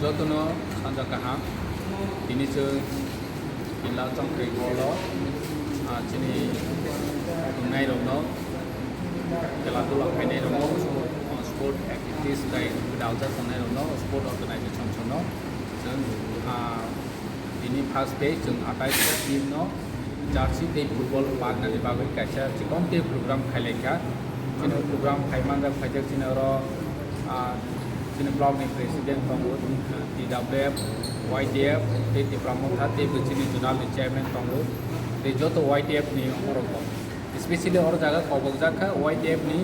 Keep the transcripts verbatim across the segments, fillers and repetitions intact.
Jotono sanja kaham, tini chwng Kinla Chongkhri hall o, ah, chini wngnai rokno, khela dula khainai rokno, sport, ah, sport activities bai gwdalsa tongnai rokno, sport organization rokno chwng, ah, Tini first day chwng atais ta team no jersey tei football pagnani bagwi kaisa chikon tei program khailai kha. Chini program khai manjak phaijak chini oro, ah, chini block ni president tongo, T W F, Y T F tei Tipra Motha tei bo chini zonal ni chairman tongo tei joto Y T F ni borok rok. Especially oro jaga kobokjak kha Y T F ni,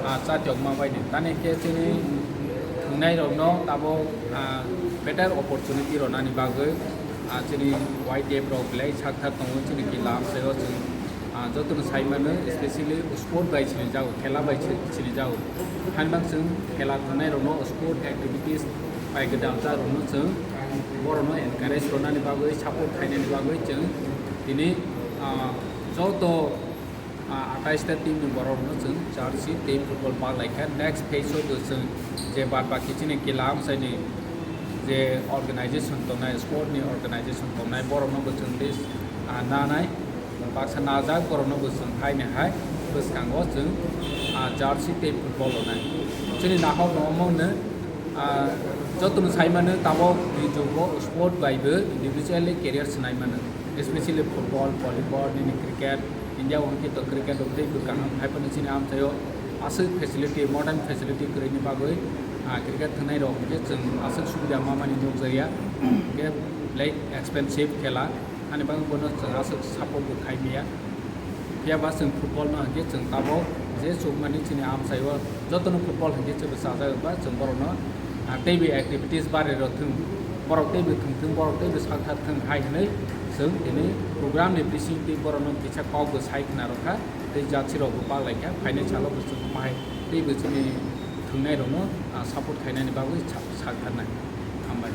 ah, chatiyokma bai ni. Tani khe chini thwngnairokno tabuk, ah, better opportunity rwnani bagwi, ah, chini Y T F rok belai sakthar tongo chini Kinla amchaio chwng, ah, jotono sai mano, especially sport bai sinijago, khela bai si-, sinijago. Hainbak chwng khela thwngnairokno sport activities bai gwdalsa rokno chwng borokno encourage rwnani bagwi, support khainani bagwi chwng tini, ah, joto Ah, atais ta team ni borok no chwng jersey tei football paklai kha. Next phase o bo chwng je bad baki chini Kinla amchai ni je organization tongnai, sport ni organization tongnai, borok no bo chwng list, ah, nanai, baksa najak, borok no bo chwng hai ni hai bwskango chwng, ah, jersey tei football rwnai. Chini nahok no omo hwno, ah, joto no sai mano tabok ni jugo sport bai bo individually career swnai mano, especially football, volleyball, nini cricket, India o hwnkhe to cricket rok tei bwkang hai phano chini amchaio aswk facility, modern facility kwrwini bagwi, ah, cricket thwngnai rok hwnkhe chwng aswk subida mamani nukjakya. Hwnkhe belai expensive khela, ani bagwi bono chwng aswk support bo khai maya. Phiya ba chwng football no hwnkhe chwng tabok je chukmani chini amchaio jotono football hwnkhe chwng chajak ba chwng borokno, ah, teibo activities bari rok thwng, borok teibo thwng thwng, borok teibo sakthar thwng hai hwnwi chwng tini program ni bising twi borokno kisa kok bo sai khna rwkha tei jatsirokbo paklaikha, phainai salo bo chwng mahai teibo chini thwngnairokno, ah, support khainani bagwi sa-, saktharnai. Hambai.